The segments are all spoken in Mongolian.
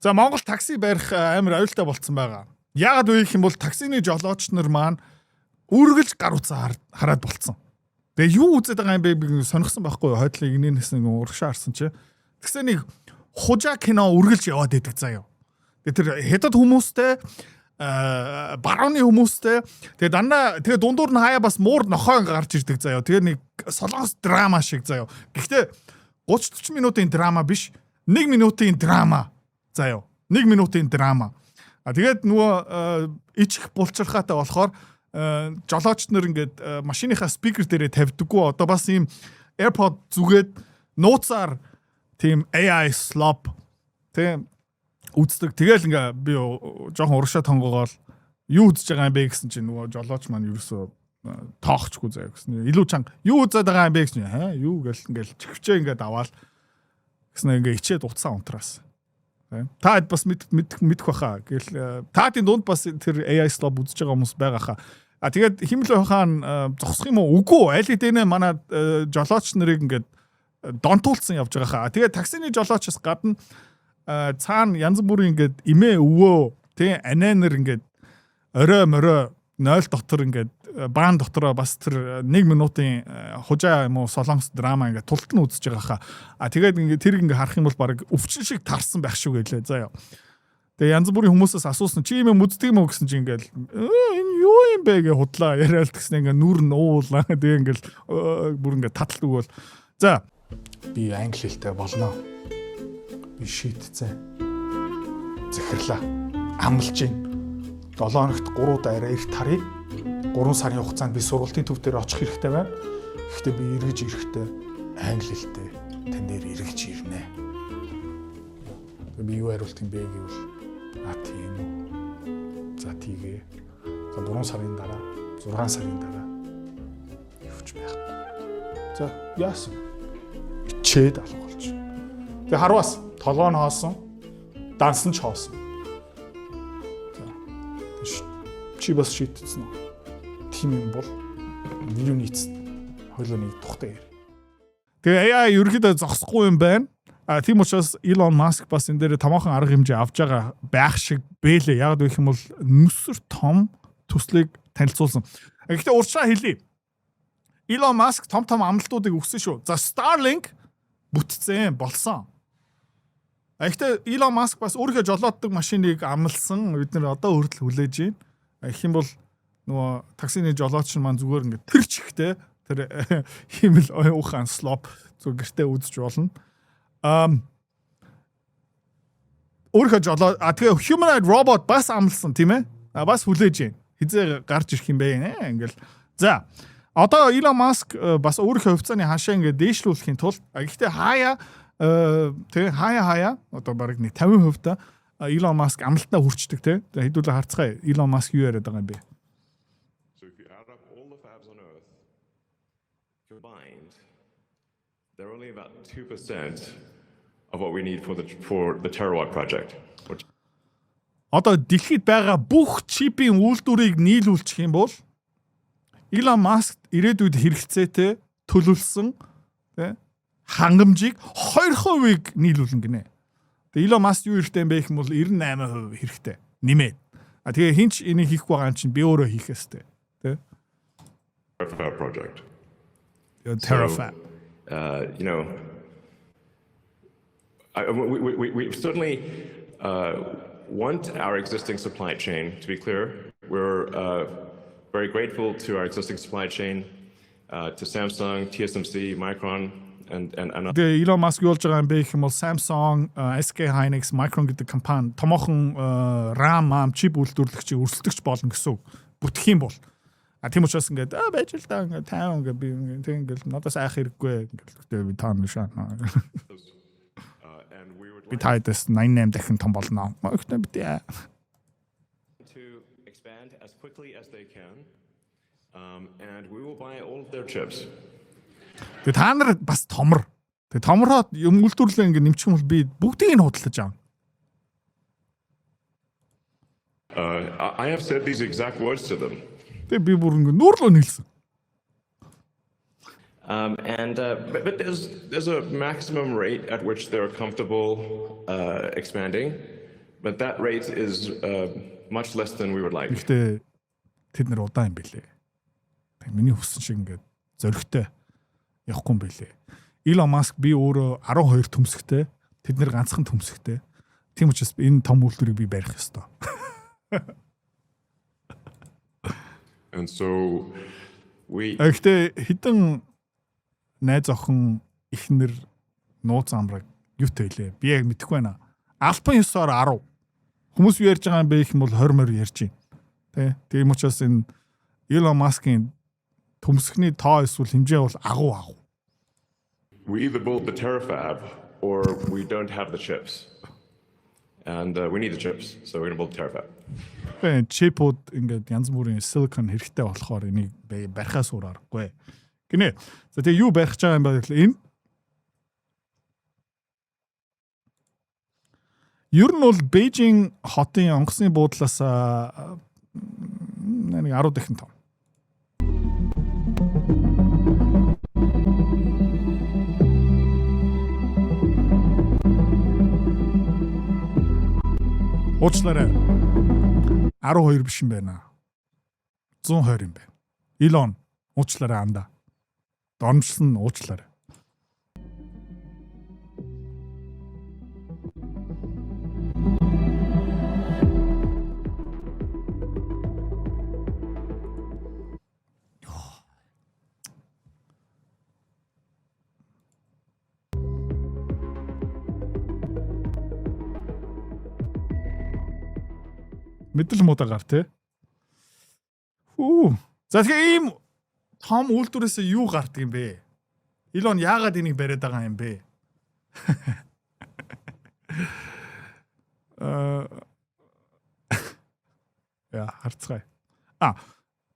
За, Монгол такси барих амар аюултай болцсон байгаа. Яагаад вэ гэх юм бол таксины жолооч нар маань үргэлж гар утсаа хараад болцсон. Тэгээ юу үзээд байгаа юм бэ, би сонирхсан байхгүй юу? Хойдлыг инээнээс нэг урагшаа харсан чи. Тэгсэн нэг хужаа кино үргэлж яваад идэг заяа. Тэгээ тэр хятад хүмүүстэй, барууны хүмүүстэй, тэгээ дандаа тэгээ дундуур нь хаяа бас муур нохой гарч ирдэг заяа. Тэгээ нэг солонгос драма шиг заяа. Гэхдээ 30 40 минутын драма биш. 1 минутын драма заяа. 1 минутын драма. А тэгээд нөгөө ичих булчирхаатай болохоор жолооч нар ингээд машиныхаа speaker дээрээ тавьдаггүй. Одоо бас ийм AirPod зүгээд нууцаар тийм AI slop тийм үздэг. Тэгэл ингээ би жоохон урагшаа тонгоогоол юу үзэж байгаа юм бэ гэсэн чинь нөгөө жолооч маань ерөөсөө тоохчгүй заяа гэсэн. Илүү чанга юу үзээд байгаа юм бэ гэсэн. Хаа юу гэл ингээл чихвчээ ингээд аваал гэсэн, ингээ ичээд утсаа унтраас. Та бас мэдэх баха. Гэл таатын дунд бас тэр AI slop үзэж байгаа хүмүүс байгаа хаа. А тэгээд хиймэл хаан зогсох юм уу? Үгүй. Аль хэдийнэ манай жолооч нарыг ингээд донтуулсан явж байгаа хаа. Тэгээд таксины жолоочоос гадна цаана янз бүрийн ингээд эмээ өвөө тий анайнер ингээд орой морой 0 дотор ингээд баан дотороо бас тэр 1 минутын хужаа юм уу солонгос драма ингээд тулт нь үзэж байгаа хаа. А тэгээд ингээд тэр ингээд харах юм бол баг өвчин шиг тарсан байх шүү гэлээ заяа. Тэгээ янз бүрийн хүмүүсээс асуусан, чи юм үздэг юм уу гэсэн чинь ингээл энэ юу юм бэ гэж худлаа яриад гэсэн, ингээд нүр нуулаа, тэгээ ингээл бүр ингээд таталт өгөөл. За, би англи хэлтэй болно. Би шийтцэн. Захирлаа. Амлаж гин. 7 хоногт 3 удаа арай эрт харъя. 3 сарын хугацаанд би сургалтын төв дээр очих хэрэгтэй байна. Гэхдээ би эргэж ирэхдээ англи хэлтэй тань дээр эргэж ирнэ. Би юу хариулт юм бэ гэвэл а тийм үү. За тийгээ. За, 3 сарын дараа, 6 сарын дараа явж байх. За, яасан? Ичээд алга болчих. Тэгээ харвас толгоо нь хоосон, дансан ч хоосон. За. Чи бас шийтсэн үү? Тийм юм бол видеоны эцэст хоёулаа нэг тухтай яар. Тэгээ AI ерөөхдөө зогсохгүй юм байна. А тийм учраас Elon Musk бас энэ дээр томоохон арга хэмжээ авч байгаа байх шиг бэлээ. Яг гэх юм бол нүсэр том төслийг танилцуулсан. Гэхдээ урьдчилан хэлье. Elon Musk том том амлалтуудыг өгсөн шүү. За, Starlink бүтцэн болсон. А гэхдээ Elon Musk бас өөрийнхөө жолооддаг машиныг амласан. Бид нар одоо хүртэл хүлээж байна. Гэх юм бол нөгөө таксины жолооч маань зүгээр ингээд тэр чихтэй тэр хиймэл ухаан slop зүг гэртээ үзэж болно. Өөрийнхөө жолоо, а тэгээ humanoid robot бас амласан, тийм ээ? А бас хүлээж байна. Хизээ гарч ирэх юм бэ? Ингээл. За, одоо Elon Musk бас өөрийнхөө хувьцааны ханшаа ингээд дээшлүүлэхийн тулд, гэхдээ хаяа тэгээ хаяа хаяа одоо бараг нэг 50% та Elon Musk амлалтаа хүрчдэг те. Хэдүүлээ харцгаая. Elon Musk юу яриад байгаа юм бэ? So if you add up all the fabs on Earth combined, they're only about 2% of what we need for the terawatt project. Which Одоо дэлхийд байгаа бүх чипийн үйлдвэрийг нийлүүлчих юм бол Elon Musk ирээдүйд хэрэгцээтэй төлөвлөсөн тий хангамжийг 2%-ийг нийлүүлнэ гинэ. Тэгээ Elon Musk юу хэрэгтэй юм бэ гэх юм бол 98% хэрэгтэй. Нэмээд. А тэгээ хинч энийг хийхгүй байгаа юм чинь би өөрөө хийх ёстой. Тэ? Terafab project. Terafab. So, we certainly want our existing supply chain, to be clear. We're very grateful to our existing supply chain, to Samsung, TSMC, Micron, and Тэгээ Elon Musk юу болж байгаа юм бэ гэх юм бол Samsung, SK Hynix, Micron гэдэг компани томоохон RAM, RAM чип үйлдвэрлэгчийн өрсөлдөгч болно гэсэн үг. Бүтэх юм бол. А тийм учраас ингээд аа байж л да, ингээд 50 ингээд би ингээд тэг ингээд надаас айх хэрэггүй ингээд тэгээ би таа нишаа. And we would Би та хэдээс 88 дахин том болно. Гэхдээ би тий. to expand as quickly as they can, and we will buy all of their chips. Тэгээ та нар бас томор. Тэгээ томроод юм үйлдвэрлэлээ ингээд нэмчих юм бол би бүгдийг нь худалдаж авна. I have said these exact words to them. Тэгээ би бүр ингээд нүүрлөө нийлсэн. And but there's a maximum rate at which they're comfortable expanding. But that rate is much less than we would like. Гэхдээ тэд нар удаан юм бэлээ. Тэг миний хүссэн шиг ингээд зоригтой явахгүй юм бэлээ. Elon Musk би өөрөө 12 төмсгтэй, тэд нар ганцхан төмсгтэй. Тийм учраас энэ том үйлдвэрийг би барих ёстой. And so we Гэхдээ хэдэн найз охин эхнэр нууц амраг юутай илээ. Би яг мэдэхгүй байна. Албан ёсоор 10. Хүмүүс юу ярьж байгаа юм бэ гэх юм бол 20 морь ярьж байна. Тэ. Тийм учраас энэ Elon Musk-ийн төмсгний тоо эсвэл хэмжээ бол агуу агуу. We either build the Terafab or we don't have the chips. And we need the chips, so we're going to build the Terafab. Тэгээ чипүүд ингээд янз бүрийн silicon хэрэгтэй болохоор энийг барихаас өөр аргагүй. Гинэ. За, тэгээ юу барих гэж байгаа юм бэ гэхэл энэ ер нь бол Бээжин хотын онгоцны буудлаас нэг 10 дахин том. Уучлаарай. 12 биш юм байна. 120 юм байна. Илон, уучлаарай анда. Дормжлсон, уучлаарай. Мэдэл муудагаар тий. Хүү. За, тэгэхээр ийм том үйлдвэрээс юу гардаг юм бэ? Илон яагаад энийг бариад байгаа юм бэ? Яа, харцгаая. А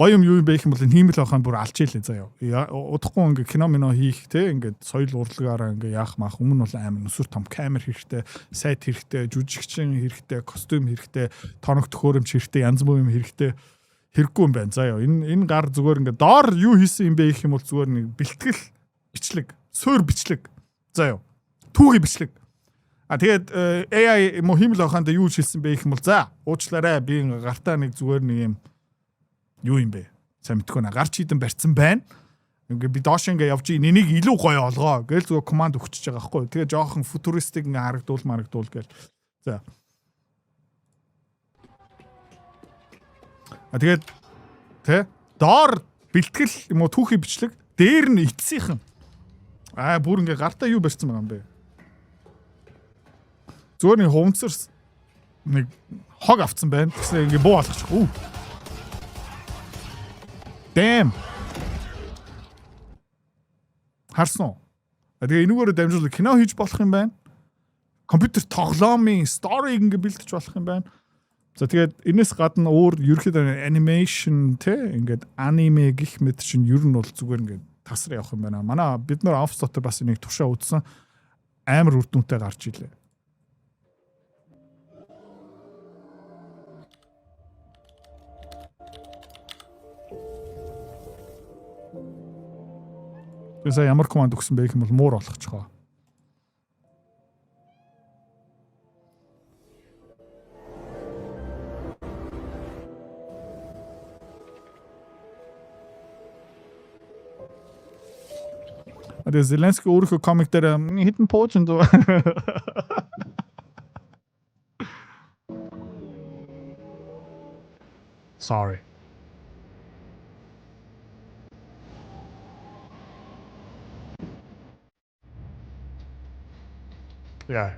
гоё юм юу юм бэ гэх юм бол энэ хиймэл оюун бүр алж ийлээ заяа. Удахгүй ингээ кино мино хийх те, ингээ соёл урлагаараа ингээ яах маах өмнө бол амар нүсэр том камер хэрэгтэй, сайт хэрэгтэй, жүжигчин хэрэгтэй, костюм хэрэгтэй, тоног төхөөрөмж хэрэгтэй, янз бүрийн юм хэрэгтэй, хэрэггүй юм байна заяа. Энэ гар зүгээр ингээ доор юу хийсэн юм бэ гэх юм бол зүгээр нэг бэлтгэл бичлэг, суур бичлэг заяа. Түүхий бичлэг. А тэгээд AI юм уу хиймэл оюуханд юу хэлсэн бэ гэх юм бол за, уучлаарай, би гартаа нэг зүгээр нэг юм юу юм бэ? Сайн мэдэхгүй нэ. Гар чийдэн барьсан байна. Ингээ би доош ингээ явж, энийг илүү гоё олгоо гээл зүгээр команд өгчөж байгаа байхгүй. Тэгээ жоохон futuristic ингээ харагдуул марагдуул гээл. За. А тэгээд тэ доор бэлтгэл юм уу түүхий бичлэг, дээр нь эцсийнхэн. Аа, бүр ингээ гартаа юу барьсан байгаа юм бэ? Зүгээр нэг хуванцар нэг хог авцсан байна. Тэгсэн ингээ буу алгачих. Үу. Damn. Харсан уу? Тэгээ энүүгээрээ дамжуулан кино хийж болох юм байна. Компьютер тоглоомын story ингээ бэлтэж болох юм байна. За, тэгээд энэс гадна өөр ерөөхдөө animation те, ингээд аниме гих мэт чинь ер нь бол зүгээр ингээд тасар явах юм байна. Манай бид нар офис дотор бас энийг туршаа үзсэн, амар үр дүнтэй гарч илээ. Тэгээ сая ямар команд өгсөн бэ гэх юм бол муур олгочихоо. Тэгээ Зеленский өөрийнхөө комик дээр хитэн пуужин дөө. Sorry. Yeah.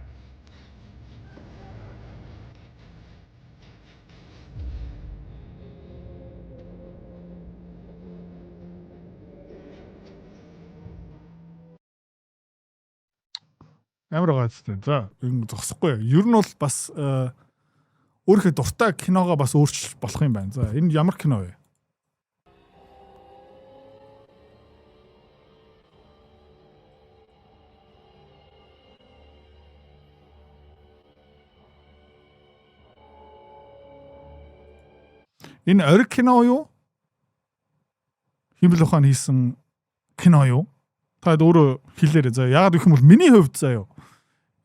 Амар гайцтай. За, энэ зогсохгүй. Ер нь бол бас өөрийнхөө дуртай киногоо бас өөрчилж болох юм байна. За, энэ ямар кино вэ? Энэ ориг кино юу? Хиймэл ухаан хийсэн кино юу? Та өөрөө хэлээрэй. За, яагаад гэх юм бол миний хувьд заяа.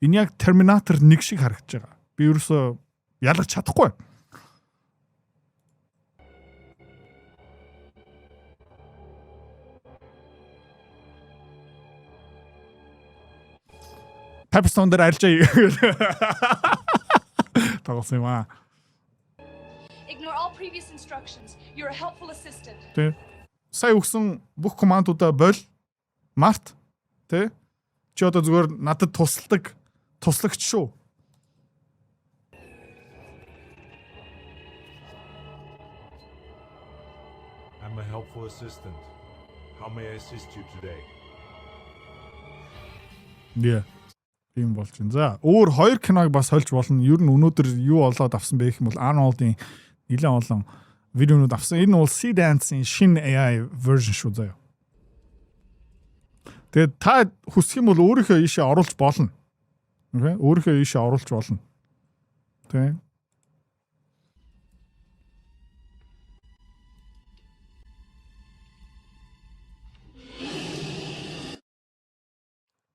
Энэ яг Terminator 1 шиг харагдаж байгаа. Би ерөөсөө Ялгаж чадахгүй. Pepperstone дээр арилжаа. Тоглосон юм аа. Ignore all previous instructions. You're a helpful assistant. Тэ. Сая өгсөн бүх командуудаа боль март тэ. Чи одоо зүгээр надад тусалдаг туслагч шүү. I'm a helpful assistant. How may I assist you today? Yeah. Тийм болж байна. За, өөр хоёр киног бас сольж болно. Ер нь өнөөдөр юу олоод авсан бэ гэх юм бол Arnold-ийн нэлээд олон видеонууд авсан. Энэ бол Seedance-ийн шинэ AI version шүү заяа. Тэгээд та хүсэх юм бол өөрийнхөө ийшээ оруулж болно. Okay? Өөрийнхөө ийшээ оруулж болно. Тэ.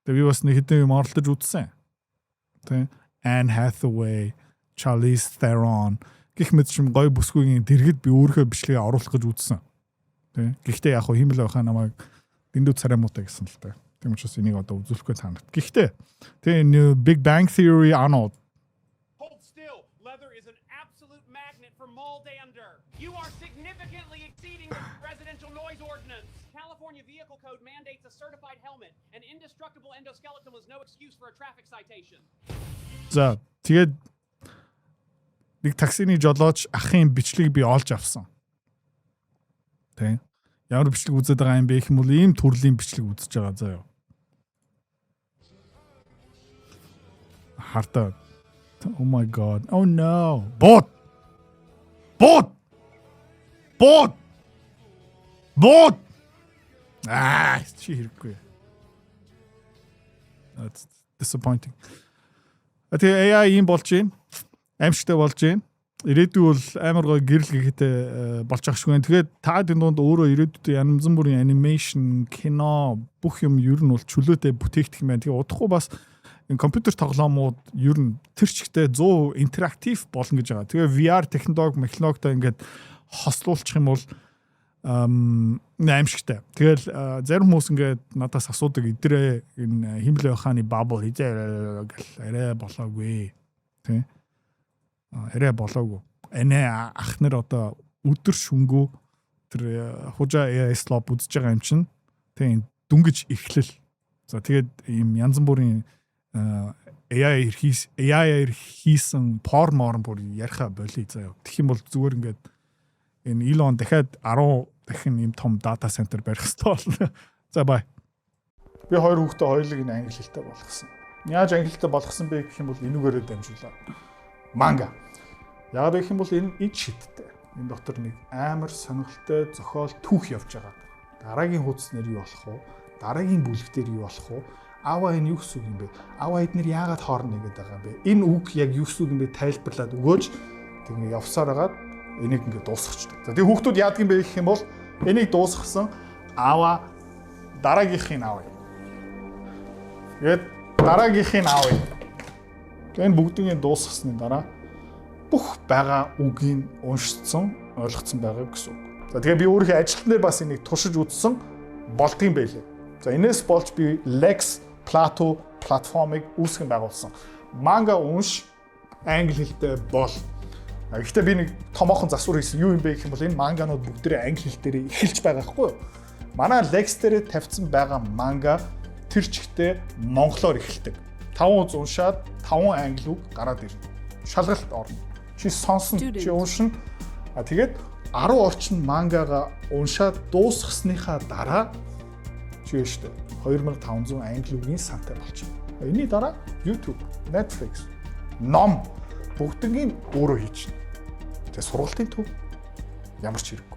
Тэгээ би бас нэг хэдэн юм оролдож үзсэн. Тэ. Anne Hathaway, Charlize Theron гэх мэт шим гой бүсгүйн дэргэд би өөрийнхөө бичлэгээ оруулах гэж үзсэн. Тэ. Гэхдээ яг хөө хиймэл байхаа намайг дэндүү царай муутай гэсэн л та. Тийм учраас энийг одоо үзүүлэхгүй та нарт. Гэхдээ тэ энэ Big Bang Theory Arnold Hold still. Leather is an absolute magnet for mall dander. You are significantly exceeding the residential noise ordinance. California Vehicle Code mandates a certified helmet. An indestructible endoskeleton was no excuse for a traffic citation. За тэгээд нэг таксины жолооч ахын бичлэг би олж авсан. Тэ. Ямар бичлэг үзээд байгаа юм бэ гэх юм бол ийм төрлийн бичлэг үзэж байгаа заяа. Хартаа. Oh my god. Oh no. Бод. Бод. Бод. Бод. Аа, чи хэрэггүй. That's disappointing. А тэгээ AI ийм болж байна. Аимшигтай болж байна. Ирээдүй бол амар гоё гэрэл гэхээтэй болж ах шиг байна. Тэгээд та энэ дунд өөрөө ирээдүйд янз бүрийн анимашн, кино бүх юм ер нь бол чөлөөтэй бүтээгдэх юм байна. Тэгээ удахгүй бас энэ компьютер тоглоомууд ер нь тэр чигтээ 100% интерактив болно гэж байгаа. Тэгээ VR технологи, механологтой ингээд хослуулчих юм бол аимшигтай. Тэгэл зарим хүмүүс ингээд надаас асуудаг эдрээ энэ химлээ хааны bubble хизээ гэл арай болоогүй. Тэ? Арай болоогүй. Анэ ах нар одоо өдөр шүнгүү тэр хужаа AI slop үзэж байгаа юм чинь тэ энэ дүнгиж эхлэл. За тэгээд ийм янз бүрийн AI хийс AI-аар хийсэн порн морн бүр яриха болий заяа. Тэгэх юм бол зүгээр ингээд энэ Elon дахиад 10 дахин ийм том дата центр барих хэрэгтэй болно. За бай. Би хоёр хүүхдээ хоёулыг энэ англи хэлтэй болгосон. Яаж англи хэлтэй болгосон бэ гэх юм бол энүүгээрээ дамжуулаа. Манга. Яг гэх юм бол энэ ид шидтэй. Энэ дотор нэг амар сонирхолтой зохиол түүх явж байгаа. Дараагийн хуудас нэр юу болох вэ? Дараагийн бүлэг дээр юу болох вэ? Аваа энэ юу гэсэн үг юм бэ? Аваа эднэр яагаад хооронд ингэж байгаа юм бэ? Энэ үг яг юу гэсэн үг юм бэ? Тайлбарлаад өгөөж тэг ингэ явсаар хагаад энийг ингэ дуусгачдаг. За тэг хүүхдүүд яадаг юм бэ гэх юм бол энийг дуусгасан аава дараагийнхыг авъя. Тэгээд дараагийнхыг авъя. Энэ бүгднийг дуусгасны дараа бүх байгаа үгийг уншицсан, ойлгоцсон байгаа гэсэн үг. За тэгээ би өөрийнхөө ажилтан дээр бас энийг туршиж үзсэн болдгийм байлээ. За энэс болж би Lex Plato платформыг үүсгэн байгуулсан. Манга унш англи хэлтэй бол. Гэхдээ би нэг томоохон засвар хийсэн. Юу юм бэ гэх юм бол энэ манганууд бүгдээрээ англи хэл дээр эхэлж байгаа байхгүй юу? Манай Lex дээр тавьсан байгаа манга тэр чигтээ монголоор эхэлдэг. 5 удаа уншаад 5 англи үг гараад ирнэ. Шалгалт орно. Чи сонсно, чи уншина. А тэгээд 10 орчим мангага уншаад дуусгасныхаа дараа чи юу штэ 2500 англи үгийн сантай болчихно. Энийний дараа YouTube, Netflix, ном бүгднийг өөрөө хийчихнэ. Тэгээ сургалтын төв ямар ч хэрэггүй.